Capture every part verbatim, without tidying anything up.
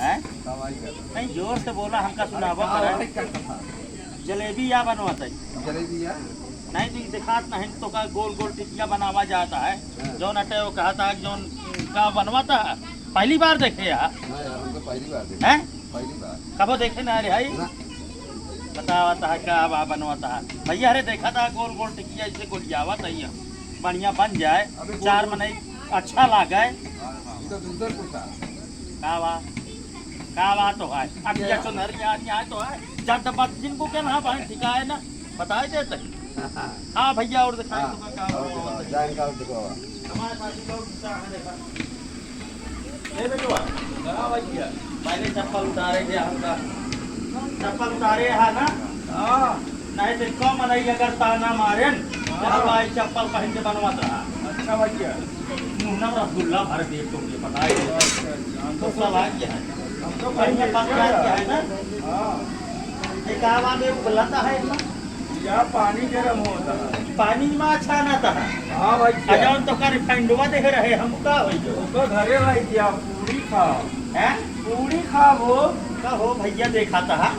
हैं? नहीं, जोर से बोला, हमका सुनावा करे। जलेबी या बनवाता है? जलेबी या? नहीं, तो ये दिखात नहीं, तो का गोल गोल टिकिया बनावा जाता है। हाँ। जौन अटे वो कहता है, जौन का बनवाता है? पहली बार देखे यार। ना यार, हम तो पहली बार देखे। हैं? पहली बार। कबो देखे ना रे भाई? ना। बतावता है का बा बनवाता है। भैया, अरे देखा था गोल गोल टिकिया ऐसे गोलियावत है, बढ़िया बन जाए, अबे गोल चार गोल। मनई अच्छा लागे। ये तो दूसर कुछ था। का बा? का बा तो है। अब ये चुनरी आदमी आए तो है। जब तक बात जिनको कहना है, भाई, ठीक है ना? बताए देते हैं। हाँ भैया, और दिखाए हाँ, तो का और बा? दिखाओ, जान का और दिखाओ। हमारे पास भी बहुत उत्साह है, देखा। ए बेटवा, हाँ भैया, पहले चप्पल उतारे के हमका। चप्पल उतारे है ना? हाँ। नहीं तो कम नहीं, अगर ताना मारेन, हाँ। तो भाई चप्पल पहन के बनवात रहा। अच्छा भैया। मुंह में रसगुल्ला भर दे तुमने, पता है। अच्छा, अच्छा, हम तो तो सब आ गया है। हम तो बढ़िया पहले पकड़ा गया है ना? हाँ। एक आवा में उबलता है इतना। या पानी गरम होता है। पानी में अच्छा ना था। हाँ भैया। आ जौन तो का refined-वा देखे रहे, हम का होई जो? ओकर घरे रह गया, पूरी खाओ। हैं? पूरी खाओ। का हो भैया, देखा था।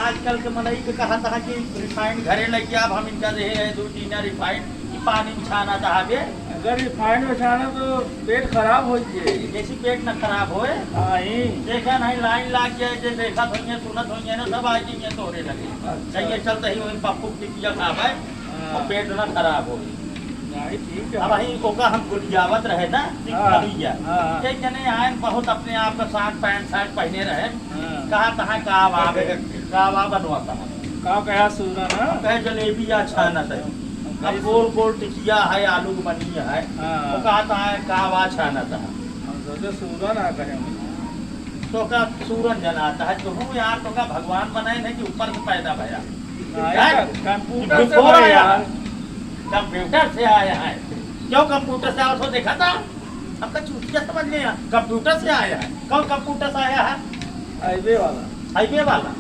आजकल के मनई के कहा था कि refined घरे लग गया, अब हम इनका दे रहे दो टीना refined, कि पानी में छाना था बे। अगर refined में छाना तो पेट खराब हो जाए। जैसे पेट ना खराब होए। हाँ ही। देखा नहीं, लाइन लाग जाए, जे देखत होइए, सुनत होइए ना, सब आ जाइए तोरे लगे। अच्छा। चाहिए चलते ही वहीं पप्पू की टिकिया खावे, हाँ। और पेट ना खराब हो। नहीं, ठीक है। अब वहीं ओका हम गुलियावत रहे ना, हाँ। भैया। हाँ, हाँ। एक जने आए, बहुत अपने आप का shirt, pant, shirt पहने रहे। हाँ। कहा तहाँ का आवा बे, का आवा बनवाता है। का कहा सूरन है? कहे जलेबी या छानत है। हम अब कहे गोल गोल टिकिया है, आलू की बनी है। हाँ। वो कहा तहाँ का आवा छानत है। हम सोचे सूरन आ कहे। तो का सूरन जनाता है, तो हूँ यार, तो का भगवान बनाए नहीं कि ऊपर से पैदा भया? नहीं, हैं? कंप्यूटर से भया यार। यार। कंप्यूटर से आया है। क्यों कंप्यूटर से आया, तो देखा था? हमका चूतिया समझ लिया, कंप्यूटर से आया है। कौन कंप्यूटर से आया है? हाईवे वाला। हाईवे वाला?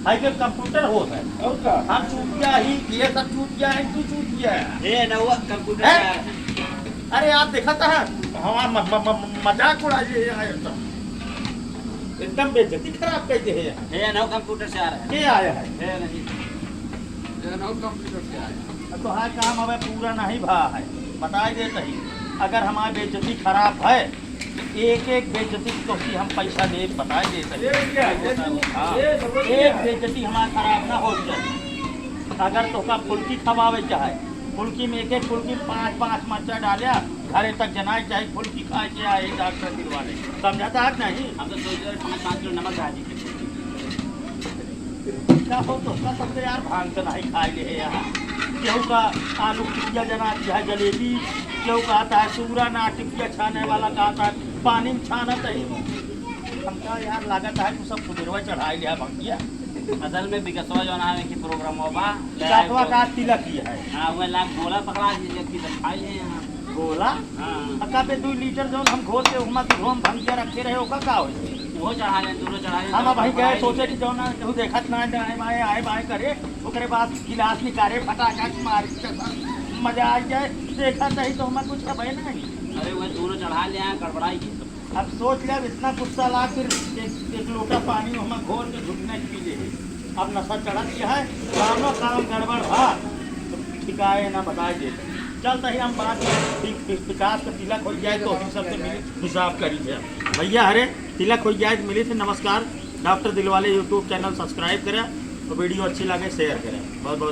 हाईवे कंप्यूटर होत है। और का? हम चूतिया ही, ये सब चूतिया है, तू चूतिया है। ए, नौवा कंप्यूटर हैं? से आया है। अरे यार, देखा था, हमार म-, म-, म-, मजाक उड़ा ये यार, एकदम, एकदम बेइज्जती खराब कर दे है यार। ए, नौ कंप्यूटर से आ रहा है। के आया है? ए, नहीं। ए, नौ कंप्यूटर से आया है। अब तो हर काम अबे पूरा नहीं भा है, बताए देत ही। अगर हमार बेइज्जती खराब है, एक एक बेइज्जती तो की हम पैसा दे, बताए देत ही। ये क्या? ये तू, हाँ। ये समझ एक गया। बेइज्जती हमार खराब ना हो जाए। अगर तोका फुल्की खवावे चाहे, फुल्की में एक एक फुल्की में पाँच पाँच मरचा डाल्या, घरे तक जनाए चाहे फुल्की खाए के आए डॉक्टर दिलवाले। समझा था कि नहीं? हम तो सोच रहे पाँच पाँच किलो नमक डाल दीजिए। का हो तो का सबसे यार भांग तो नहीं खाए ले है यार। केहू का आलू टिकिया जना दिया है जलेबी, केहू कहता है सूरा ना टिकिया छाने वाला कहता है पानी में छाना चाहिए। हमका यार लागत है तू सब सुबेरवा चढ़ाई लिया भंगिया। असल में विकसवा जौन आवे के प्रोग्राम बा, ले आए चाटवा तो का तिलक ही है। हाँ, वह लाग गोला पकड़ा दीजिए कि सब खाई है यहाँ। गोला? हाँ। अक्का पे दो लीटर जौन हम घोल के उमा दूधवा में भंगिया रखे रहे, ओका का होई? वो चढ़ा ले, दोनों चढ़ा ले, हम अब भाई गए सोचे कि जौन ना केहू देखत ना जाए, बाएं आए, बाएं करे, ओकरे बाद गिलास निकाले, फटाका मारे, मजा आ जाए। देखा नहीं तो हमार कुछ खबर नहीं। अरे, वह दोनों चढ़ा ले आए, गड़बड़ाई गई। अब सोच ले, अब इतना गुस्सा ला, फिर एक, एक लोटा पानी ओमा घोर के घुटना पी ले। अब नशा चढ़त गया है, कामो काम गड़बड़ भा, तो ठिकाए ना बताए दे। चल, तही हम बात में वि-, वि-, विकास का तिलक हो जाए, तो हम सबसे मिली हिसाब करी है। भैया, हरे तिलक हो जाए, तो मिली थे। नमस्कार, डॉक्टर दिलवाले YouTube channel subscribe करें, तो video अच्छी लगे, share करें। बहुत बहुत